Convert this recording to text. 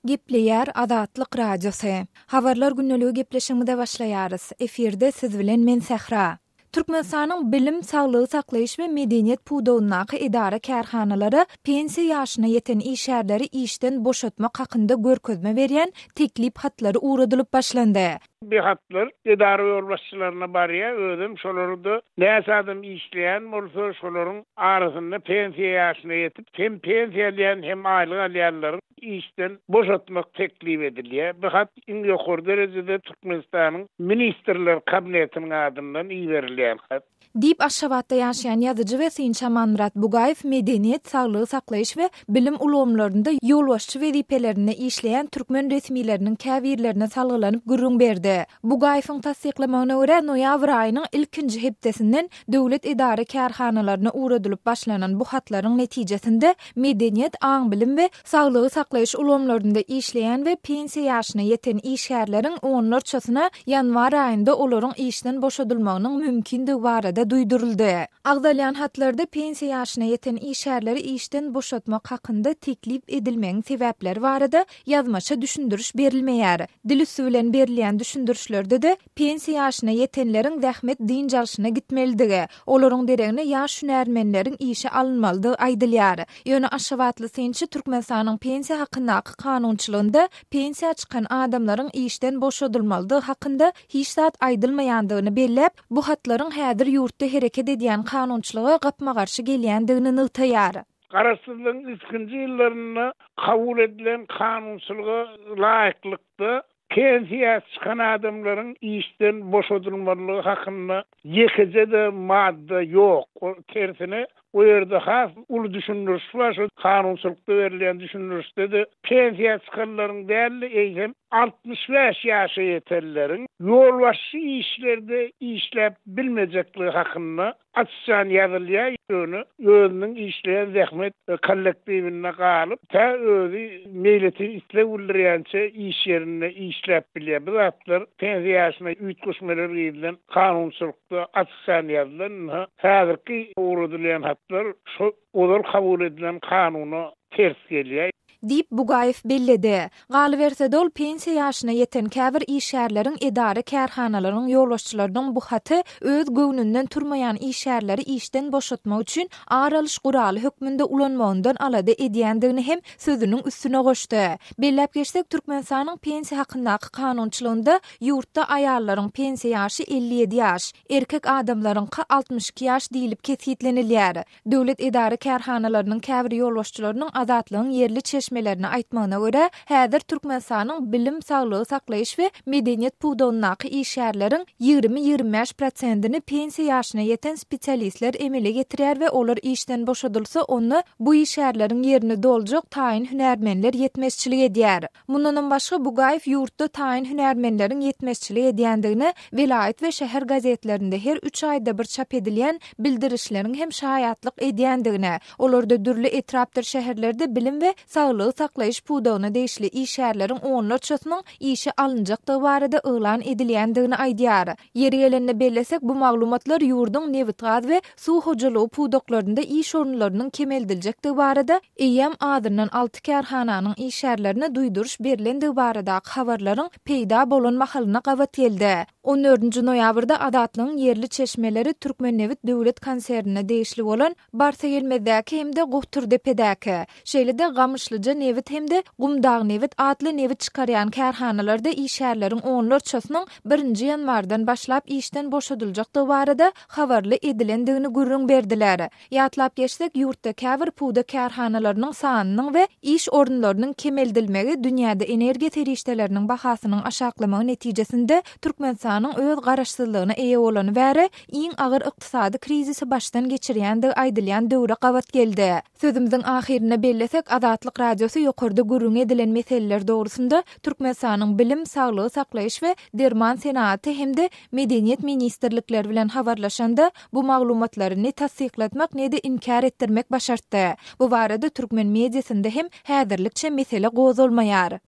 Gepleýär Azatlyk Radiosy. Habarlar gündeligi gepleşigimize başlaýarys. Efirde siz bilen men Sähra. Türkmenistanyň bilim, saglygy saklaýyş we medeniýet pudagyndaky edara-kärhanalara pensiýa ýaşyna ýeten işgärleri işden boşatmak hakynda görkezme berýän teklip hatlary ugradylyp başlandy. Bu hatlar edara ýolbaşçylaryna barýar, özem şolarda näçe adam işleýän bolsa, şolaryň arasynda pensiýa ýaşyna ýetip, hem pensiýa alýan, hem aýlyk alýanlaryň işden boşatmak teklip edilýär. Bu hat iň ýokary derejede Türkmenistanyň Ministrler Kabinetiniň adyndan iberilýän hat. Diýip, Aşgabatda ýaşaýan ýazyjy we synçy Amanmyrat Bugaýew medeniýet, saglygy saklaýyş we bilim ulgamlarynda ýolbaşçy wezipelerinde işleýän türkmen resmileriniň käbirlerine salgylanyp gürrüň berdi. Bugaýewiň tassyklamagyna görä, noýabr aýynyň ilkinji hepdesinden döwlet edara-kärhanalaryna ugradylyp başlanan bu hatlaryň netijesinde medeniýet, aň-bilim we Saglygy saklaýyş ulgamlarynda işleýän we pensiýa ýaşyna ýeten işgärleriň onlarçasyna ýanwar aýynda olaryň işden boşadylmagynyň mümkindigi barada duýduryldy. Agzalýan hatlarda pensiýa ýaşyna ýeten işgärleri işden boşatmak hakynda teklip edilmegiň sebäpleri barada ýazmaça düşündiriş berilmeýär. Dil üsti bilen berilýän düşündirişlerde-de Pensiýa ýaşyna ýetenleriň zähmet dynç alşyna gitmelidigi, olaryň deregine ýaş hünärmenleriň işe alynmalydygy aýdylýar. Ýöne aşgabatly synçy Türkmenistanyň pensiýa hakyndaky kanunçylygynda pensiýa çykan adamlaryň işden boşadylmalydygy hakynda hiç zat aýdylmaýandygyny belläp, bu hatlaryň häzir ýurtda hereket edýän kanunçylyga gapma-garşy gelýändigini nygtaýar. Garaşsyzlygyň ilkinji ýyllarynda kabul edilen kanunçylyga laýyklykda, pensiýa çykan adamlaryň işden boşadylmalygy hakynda ýekeje-de madda ýok. Tersine, o ýerde has uly düşündiriş bar. Şol kanunçylykda berilýän düşündirişde-de pensiýa çykanlaryň däl-de, eýsem, 65 ýaşa ýetenleriň ýolbaşçy işlerde işläp bilmejekligi hakynda Açyşan ýazylýar, ýöne özüniň işleýän zähmet kollektiwinde galyp, tä özi meýletin isleg bildirýänçä iş ýerinde işläp bilýär. Bu zatlar pensiýa ýaşyna üýtgeşmeler girizilen kanunçylykda açyşan ýazylan. Ynha, häzirki ugradylýan hatlar şo ozal kabul edilen kanuna ters gelýär. Diýip, Bugaýew belledi. Galyberse-de, ol pensiýa ýaşyna ýeten käbir işgärleriň edara-kärhanalaryň ýolbaşçylarynyň bu haty öz göwnünden turmaýan işgärleri işden boşatmak üçin ar alyş guraly hökmünde ulanmagyndan alada edýändigini hem sözüniň üstüne goşdy. Belläp geçsek, Türkmenistanyň pensiýa hakyndaky kanunçylygynda ýurtda aýallaryň pensiýa ýaşy 57 ýaş, erkek adamlaryňky 62 ýaş diýlip kesgitlenilýär. Döwlet edara-kärhanalarynyň käbir ýolbaşçylarynyň Azatlygyň ýerli çeşmelerine aýtmagyna görä, häzir Türkmenistanyň bilim, saglygy saklaýyş we medeniýet pudagyndaky işgärleriň 20-25 prosentini pensiýa ýaşyna ýeten spesialistler emele getirýär we olar işden boşadylsa, onda bu işgärleriň ýerini doljak taýyn hünärmenler ýetmezçilik edýär. Mundanam başga, Bugaýew ýurtda taýyn hünärmenleriň ýetmezçilik edýändigine welaýat we şäher gazetlerinde her üç aýda bir çap edilýän bildirişleriň hem şaýatlyk edýändigine, olarda dürli etrapdyr şäherlerde bilim we saglygy saklaýyş pudagyna degişli işgärleriň onlarçasynyň işe alynjakdygy barada yglan edilýändigini aýdýar. Ýeri gelende bellesek, bu maglumatlar ýurduň nebitgaz we suw hojalygy pudaklarynda iş orunlarynyň kemeldiljekdigi barada eýýäm azyndan alty kärhananyň işgärlerine duýduryş berlendigi baradaky habarlaryň peýda bolan mahalyna gabat geldi. On dördünji noýabrda Azatlygyň ýerli çeşmeleri Türkmennebit döwlet konsernine degişli bolan Barsagelmezdäki hem-de Goturdepedäki, şeýle-de Gamyşlyja nebit hem-de Gumdagnebit atly nebit çykarýan kärhanalarda işgärleriň onlarçasynyň birinji ýanwardan başlap işden boşadyljakdygy barada habarly edilendigini gürrüň berdiler. Ýatlap geçsek, ýurtda käbir pudak kärhanalarynyň sanynyň we iş orunlarynyň kemeldilmegi dünýäde energiýa serişdeleriniň bahasynyň aşaklamagy netijesinde Türkmenistanyň öz garaşsyzlygyna eýe bolany bäri iň agyr ykdysady krizisi başdan geçirýändigi aýdylýan döwre gabat geldi. Sözümiziň ahyrynda bellesek, Azatlyk Radiosy ýokarda gürrüňi edilen meseleler dogrusynda Türkmenistanyň Bilim, Saglygy saklaýyş we derman senagaty hem-de Medeniýet ministrlikleri bilen habarlaşanda, bu maglumatlary ne tassyklatmak, ne-de inkär etdirmek başartdy. Bu barada türkmen mediasynda hem häzirlikçe mesele gozgalmaýar.